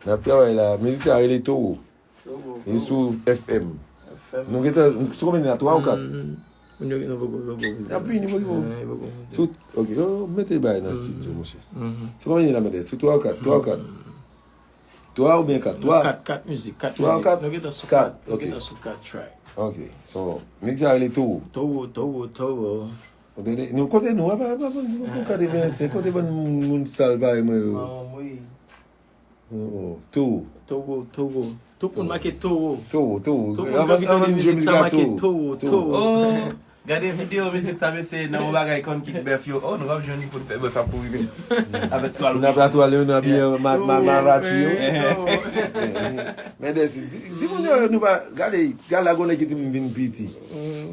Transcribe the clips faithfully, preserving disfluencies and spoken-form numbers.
N ap travay la. Mizik sa rele Towo. Towo. E sou F M. F M. Nou gentan, sou konbyen la? Twa ou kat? Moun yo gentan poko, poko. Y ap vini, poko, poko. Sou, ok, oh, mete bay nan studio, monchè. Sou konbyen la, mete? Sou twa ou kat? Twa ou kat? Twa oubyen kat? Twa. Kat, kat mizik, kat mizik. Twa ou kat? Nou gentan sou kat. Kat, ok. Nou gentan sou kat track. Ok. So, mizik sa rele Towo. Towo, Towo, Towo. Ou tande? Nou kote nou, apa, apa, apa, nou katrevensenk, kote bann moun sal parèy mwen yo? Manman mwen. Oh, oh. Towo. Towo, Towo. Tout moun make Towo. Towo, Towo. Tout moun k ap tande mizik sa make Towo, Towo. Oh, gade videyo mizik sa, mesye, nan yon bagay konn kit bèf yo. Oh, nou p ap jwenn pou n fè bèf ap kouri menm. Avèk twal. Nou ap la twal yo, nou abiye ma- ma- marachi yo. Men desi, di di moun yo, nou pa, gade, gade la gon nèg ki di m vin piti.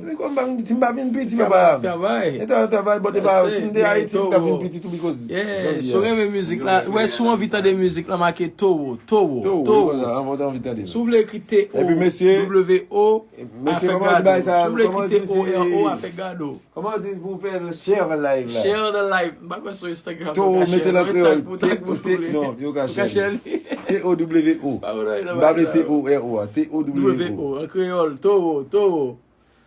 Men kòm m pa vin piti, m pa vin piti, papa. Travay. E ta travay, but e pa, si m te Ayiti, m ta vin piti tou, because Yeah, si w renmen mizik la, wè, si w anvi tande mizik la, make Towo, Towo, Towo, Towo. Anvan w te anvi tande. Si w vle ekri T O W O, mesye, kòman w di bagay sa? Si w vle ekri T O R O, afè gado. Kòman w di pou w fè share live la? Share the live. M pa kwè sou Instagram. Towo, mete l an kreyòl. T O T, non, yo ka share li. T O W O. M pa vle T O R O a, T O W O. W O, an kreyòl, Towo, Towo.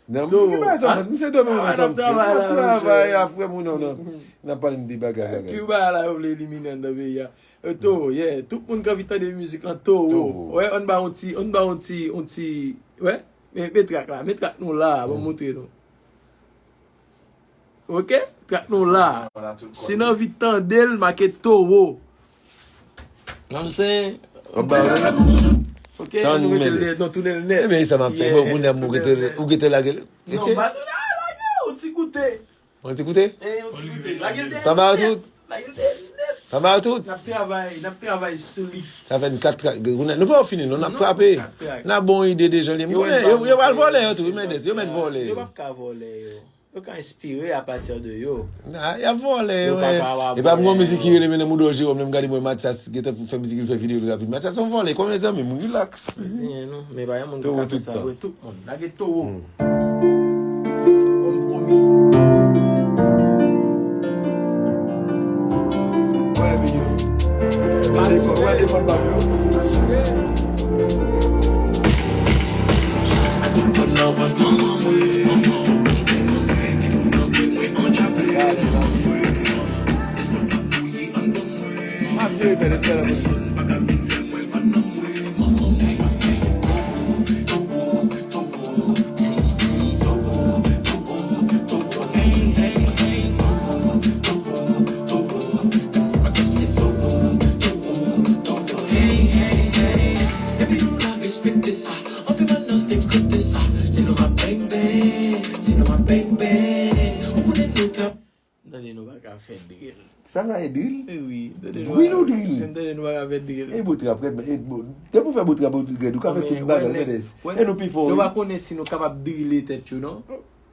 Nan, Towo. Ki bagay sa, frans? Misye dòmi ansanm. N ap travay la, frè m, ou non, non. N ap pale m de bagay, bagay. Ki bagay la, yo vle elimine anndan peyi a. E, Towo, yeah. Tout moun ki anvi tande mizik lan, Towo. Towo. Wè, ann ba yon ti, ann ba yon ti, yon ti, wè. Men, men trak la, men trak nou la, ban m montre nou. Ok? Trak nou la. Si n anvi tande l, make Towo. Nan m se Ok, nou mete l nèt, nou tounen l nèt. Ebyen, sa m ap fè. Bon, kounye a, m gete, ou gete lage l. Non, m pa tounen lage l, yon ti koute. Yon ti koute? Eh, yon ti koute. Lage l nèt. Sa ba tout? Lage l nèt. Sa ba tout? N ap travay, n ap travay sou li. Sa fè n kat trak. Nou pa fini, non, n ap frape. N ap bon ide deja li. M konnen, yo, yo pral vòlè yo tou, wi, Mendes, yo mèt vòlè yo. Yo p ap ka vòlè yo. Yo ka enspire apati de yo. Nah, y ap vòlè yo, men. E pa m gon mizik ki rele Mennen Moudon Jerome, lè m gade mwen Matyas gentan pou fè mizik, li fè videyo li rapid. Matyas, yon vòlè, konbyen zanmi m, relax. Yen non, men pa yon moun ki ka fè sa vre, tout moun. Lage Towo. Konpwomi. Wè, videyo. Wè, defòt bab yo. Depi nou la, respekte sa. Anpil bannans te kote sa. Sinon m ap bang bang, sinon m ap bang bang. Ou konnen nou t ap M tande nou pa ka fè drill. Sa sa e drill? Wi, m tande nou pa ka fè drill. Drill ou drill? M tande nou pa ka fè drill. E bout rap, rèd, e bout, depi w fè bout rap, bout rèd, ou ka fè tout bagay, Mendes. E nou pi fò, wi. Yo pa konnen si nou kapab drille tèt yo, non.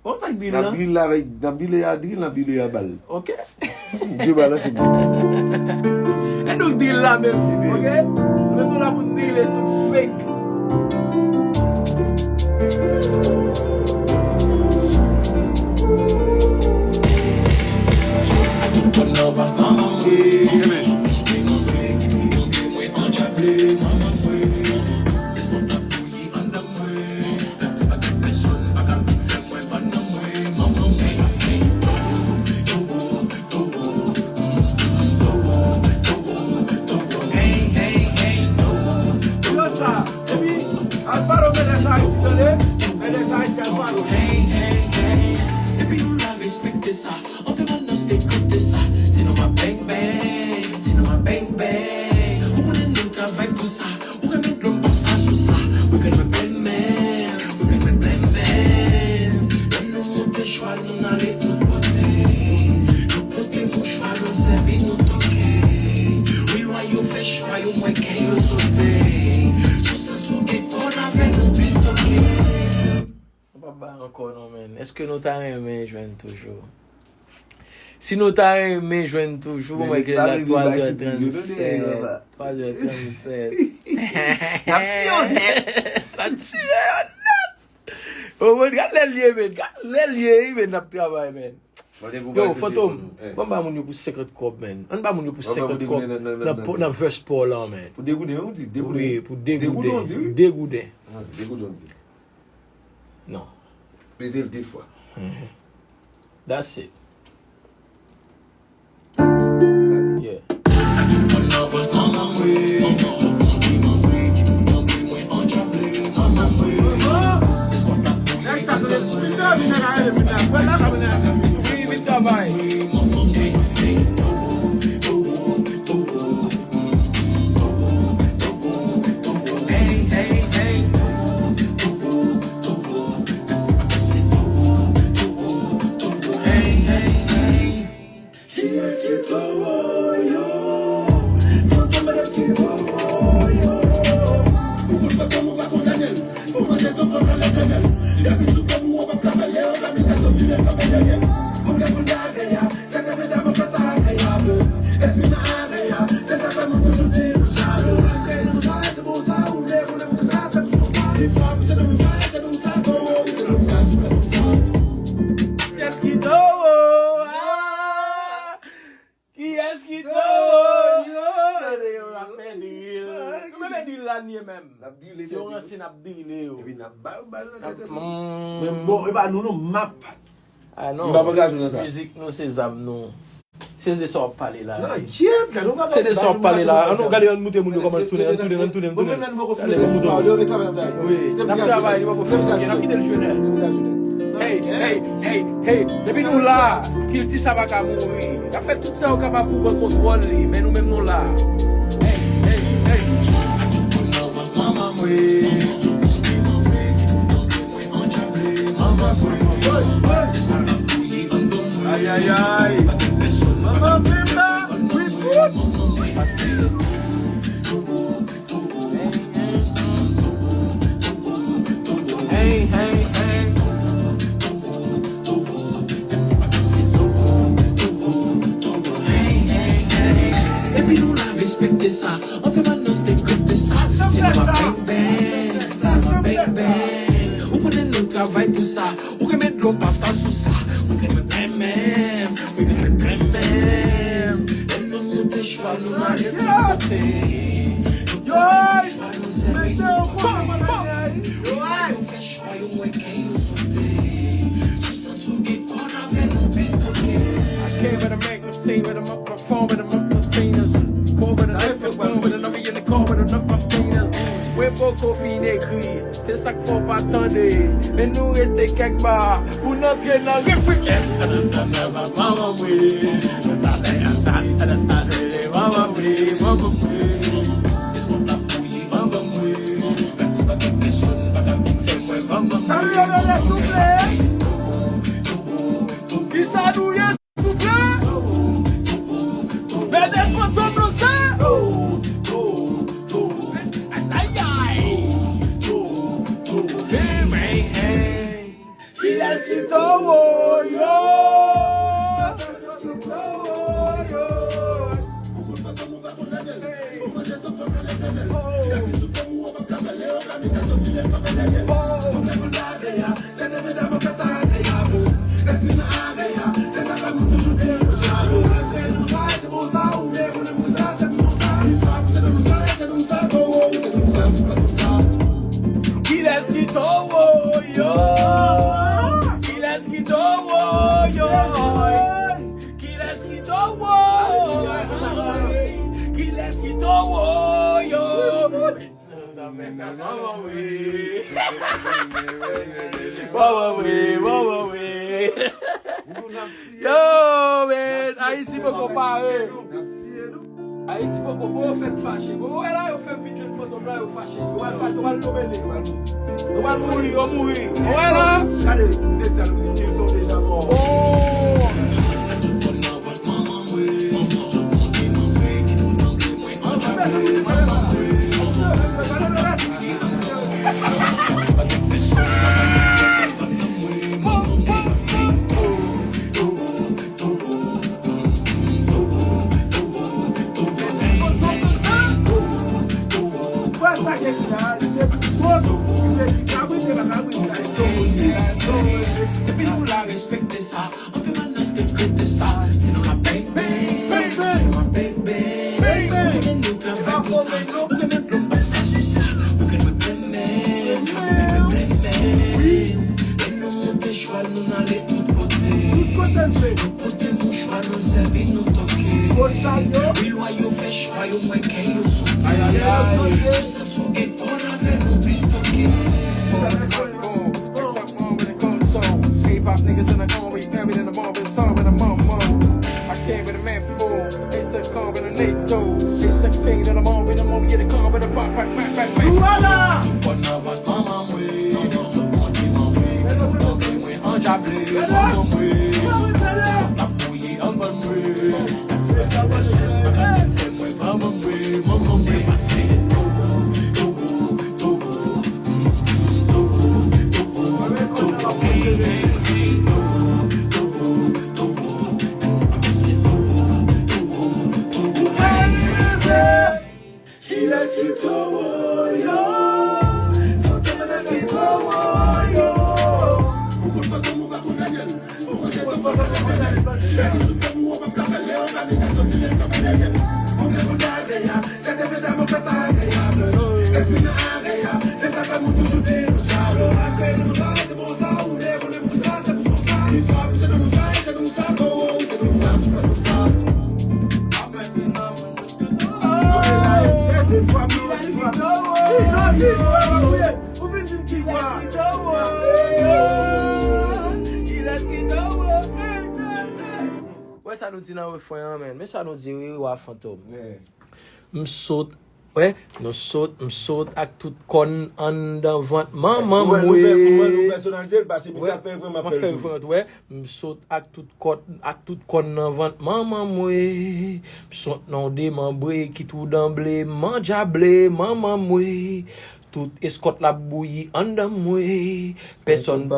Bon, sa k drill lan? N ap drill la avèk, n ap drille a drill, n ap drille a bal. Ok. Dye balanse pou. E nou k drill la menm, ok? Nou menm nou la pou n drille tout fake. Yo sa, epi, al follow Mendes Haiti, tande? Mendes Haiti, al follow. Epi nou la respekte sa. Anpil bannans te kote sa. Sinon m ap bang bang, sinon m ap bang bang. Ou konnen nou travay pou sa. Ou renmen dlo m pase sou sa. We can we blame man, we can we blame man. Lè nou monte chwal, nou n ale tout kote. Nou pote mouchwa, nou sèvi, nou toke. Wi, lwa yo fè chwa yo, mwen kè yo sote. Sou sa, sou gen kòn avè nou vin toke. Nou p ap bay ankò non, men. Èske nou ta renmen jwenn toujou? Si nou ta renmen jwenn toujou, mwen gen la twa zè trannsèt. Twa zè trannsèt. N ap tiye yo nèt. N ap tiye yo nèt. O, mwen, gad lè l ye, men. Gad lè l ye, wi, men, n ap travay, men. Yo, Fantom, ban m ba moun yo pou senkant kòb, man. Ann ba moun yo pou senkant kòb nan verse Paul an, man. Pou degouden, ou di degouden. Wi, pou degouden. Degouden. Degouden, ou di. Non. Peze l de fwa. That's it. Yeah. Kiyès ki towo yo? Fantom, kiyès ki towo yo? Ou konn fantom, ou pa konn Danyèl. Pou manje zòt fò nan Letènèl. Depi sou kò m ou pa ka fè lè yo ka mete sòti menm pa pè dèyè. Ou gen pou dade a, se te mete mwen fè sa agreyab. Espri mwen agreyab, se sa fè mwen toujou di nou tchalo. Antre nan nou sa, se pou sa ou vle, konnen pou sa, se pou sa. Li fwa, se nan nou sa, se nan nou sa, towo, se nan nou sa, se nan nou sa. Kiyès ki towo? Ah! Kiyès ki towo? Yo, yo, n ap pèdi l. Nou menm e dil la n ye menm. Si yo ranse, n ap dile yo. Epi n ap ba yo bal nan tèt. Men bon, e pa nou non, m ap. Ah non. M p ap angaje w nan sa. Mizik nou se zam nou. Se de sa w ap pale la. Non, kyèt, gade w pa. Se de sa w ap pale la. Ann nou gade, ann moute moun yo kòman tounen, ann tounen, ann tounen, ann tounen. Gade, ann moute moun. Wi, n ap travay, li poko fè mizajou, n ap kite l jwenn. Hey, hey, hey, hey, depi nou la, kilti sa pa ka mouri. Y ap fè tout sa yo kapab pou pran kontwòl li, men nou menm nou la. Hey, hey, hey. Tout moun nan vant manman mwen. Manman mwen. Ay, ay, ay. Manman vin la, wi, wi. Hey, hey, hey. Epi nou la respekte sa. An pèmanans te koute sa. Se nou pa bang bang, se nou pa bang bang. Ou konnen nou travay pou sa. Ou renmen dlo pa sal sou sa. Ou renmen plenmen, ou renmen plenmen. Lè nou monte chwal nou ale tout kote. Nou monte chwal nou sere tout kote. Yo fè chwa yo mwen ke yo sote. Sou sant sou gen kòn avè nou vin toke. I came with a make a scene with a Four with them up containers. Four with them up containers. Four with them up containers. Mwen poko fin ekri, se sa k fè w pa tande. Men nou rete kèk ba pou n antre nan refren. Manman mwen, manman mwen, manman mwen. Kisa nou ye? Souple! Bèdès fantom nou se! Ayayay! Hey, hey, hey! Kiyès ki towo yo? Kilès ki towo yo? Kilès ki towo yo? Kilès ki towo? Kilès ki towo yo? Manman mwen. Manman mwen, manman mwen. Yo, men, Ayiti poko pare. Ayiti poko, bon, yo fè n fache. Bon, wè la, yo fè m vin jwenn fantom la, yo fache. Yo pral fache, yo pral domine. Yo pral mouri, yo mouri. Wè la. Gade, m te di sa, nou di, ils sont déjà morts. Oh. Depi nou la, respekte sa. An pèmanans Te kite sa, sinon m ap bang bang, sinon m ap bang bang. Ou gen nou travay pou sa, ou gen menm plon pase sou sa, ou gen mwen bang bang, ou gen mwen bang bang. Lè nou monte chwal, nou n ale tout kote. Nou pote mouchwa, nou sèvi, nou toke. Wi, lwa yo fè chwa, yo mwen kè yo sote. Sou sa, sou gen kòn avè nou vin toke. Hip hop niggas in the army, married in the marvin, sorry, the mama. I came with a man before, it's a car with a NATO. It's a king in the marvin, the movie, the car with a back, back, back, back, back. Voilà! Tout kòn nan vant manman mwen, tout mwen ki manman mwen, tout mwen ki mwen andyable, manman mwen. Tout la bouyi anba mwen, tout sa mwen fè mwen manman mwen, manman mwen, paske se Togo, Togo, Togo. Kilès ki towo yo? Fò te mande ki towo yo. Ou konn fantom ou pa konn Daniel. Ou manje fantom ou pa konn Daniel. Lè ki sou kè ou pa ka fè leyon, ka bita soti menm kòm Daniel. Ou vle konn Daniel. Se te medam an fè sa agreyab. Espri nan agreyab. Se sa fè moun toujou di nou dyab. Apre nou sa, se pou sa, ou vle konnen pou sa, se pou sa. Li pa pou se nan nou sa, se nou sa, oh, se nou sa, se nou sa. Ou vin di m ki vwa. Wè sa nou di nan refren an, men. Men sa nou di, wi, wi, wa fantom. M sot, wè, nou sot, m sot ak tout kòn anndan vant manman m, wi. Ou wè, nou fè, ou wè, nou pèsonalize l, paske misye ap fè refren, m ap fè l tou. Wè, m sot ak tout kòn, ak tout kòn nan vant manman m, wi. M sot nan demanbre ki tou danble, m andyable, manman m, wi. Tout eskòt la ap bouyi anndan m, wi. Pèsòn,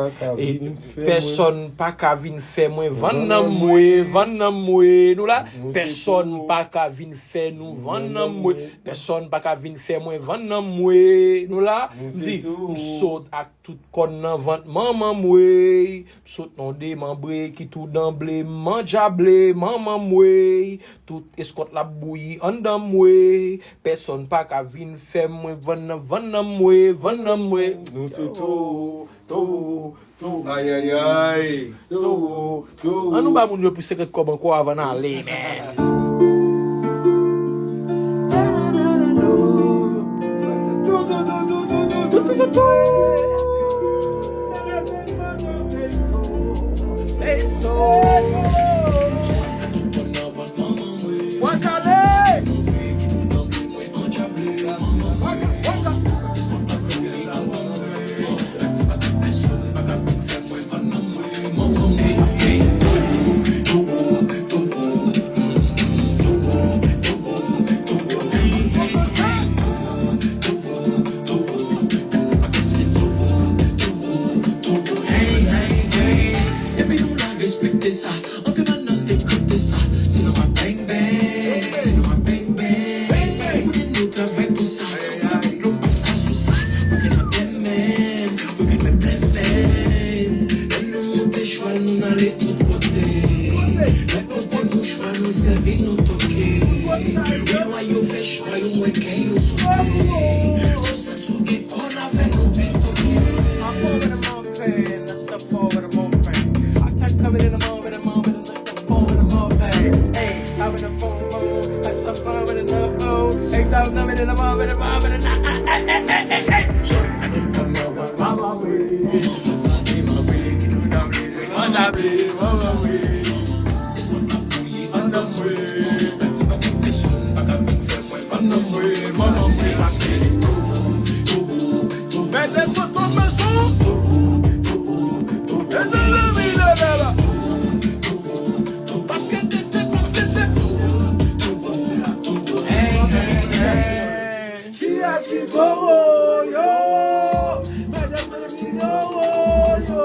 pèsòn pa ka vin fè mwen vann nan m, wi, vann nan m, wi. Nou la? Pèsòn pa ka vin fè nou vann nan m, wi. Pèsòn pa ka vin fè mwen vann nan m, wi. Nou la? M di, m sot ak tout kòn nan vant manman m, wi. M sot nan demanbre ki tou danble, m andyable, manman m, wi. Tout eskòt la ap bouyi anndan m, wi. Pèsòn pa ka vin fè mwen vann nan, vann nan m, wi, vann nan m, wi. Nou sou tou, tou, tou. Ayayay. Tou, tou. Ann nou ba moun yo pou senkant kòb ankò avan n ale, man. Tou, tou, tou, tou. Say so. Wakale! Epi nou la respekte sa. An pèmanans te kante sa. Sinon m ap bang bang. Sinon m ap bang bang. Ou konnen nou travay pou sa. Ou konnen nou pa sa sou sa. Ou konnen m ap bang bang. Ou konnen m ap bang bang. Lè nou monte chwal, nou n ale tout kote. Nou pote mouchwa, nou sèvi, nou toke. Wi, lwa yo fè chwa, yo mwen kè yo sote. Sou sa, sou gen kòn avè nou vin toke. Step forward a moment. I touch coming in a moment, a moment, a moment. Hey, I'm in a boom boom. I step forward in a oh. Hey, I'm coming in a moment, a moment, a hey, hey, hey, hey, hey, hey. Mama, we. Mama, we. Mete sou tout mesye. Paske teste, paske teste. Kiyès ki towo yo? Medam, kiyès ki towo yo?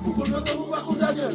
Ou konn fantom ou pa konn Daniel.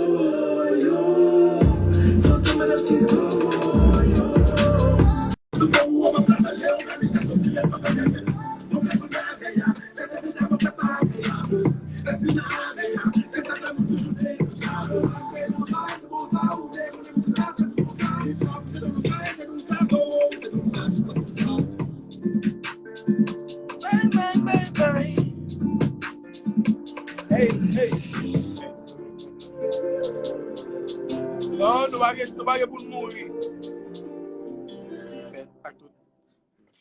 Hey, hey. Non, nou pa gen, nou pa gen pou n mouri. Fèt ak tout,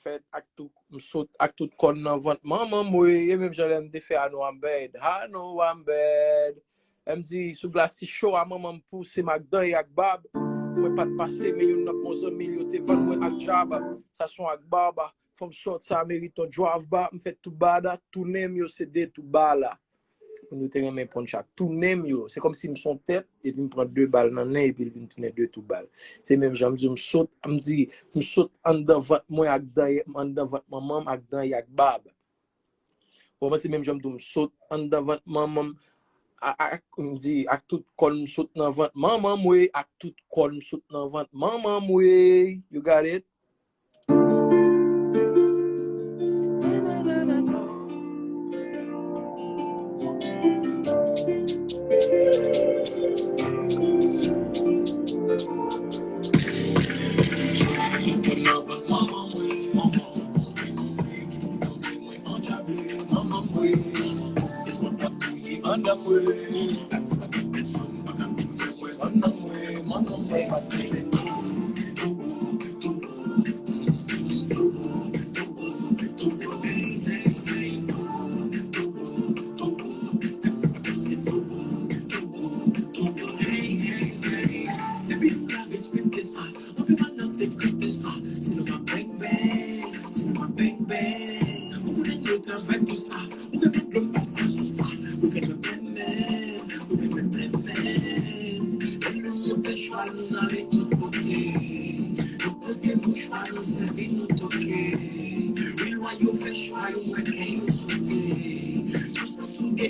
fèt ak tout, m sot ak tout kòn nan vant manman m, wi. E menm jan lè m te fè I know I'm bad. I know I'm bad. Lè m di sou glas ti cho a, manman m pouse m ak dèy ak bab. Mwen pa t pase, men youn nan bon zanmi l yo te vann mwen ak djab. Sa son ak bab. Fò m sòt sa merit yon djwav ba. M fè tou bada, tou nen m yo se de tou bala. Moun yo te renmen ponn chak. Tou nen m yo, se kòmsi m son tèt, epi m pran de bal nan nen, epi l vin tounen de tou bal. Se menm jan m di, m sot, m di, m sot anndan vant mwen ak dèy, anndan vant manman m ak dèy ak bab. Ou konprann, se menm jan m di, m sot anndan vant manman m, a- a- ak, m di, ak tout kòn m sot nan vant manman m, wi, ak tout kòn m sot nan vant manman m, wi. You got it? Depi nou ta respekte sa, anpil bann nan te kite sa. Si nou pa bang bang, si nou pa bang bang, ou konnen nou travay pou sa. Ou gen pwoblèm pa sa sou sa. Ou gen pwoblèm, ou gen pwoblèm. E nou monte chwal, nou ale tout kote. Nou pote pou Aye,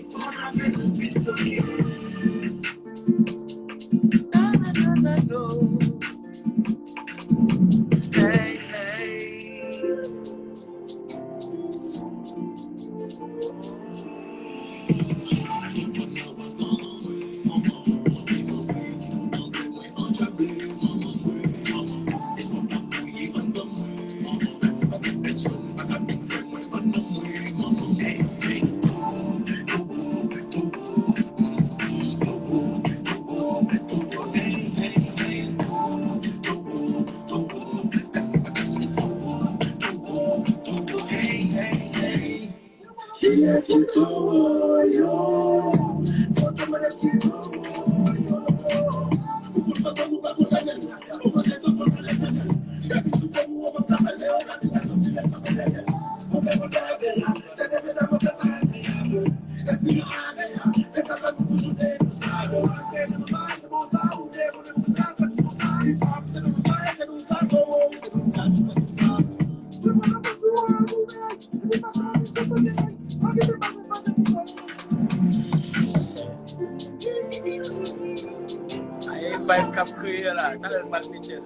vibe k ap kreye la. Talè l pral mete l.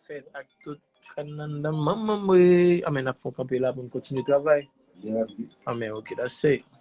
Fèt ak tout kannandan manman mwen. Anmè, n ap fè yon kanpe la pou n kontinye travay. Anmè, ok, that's it.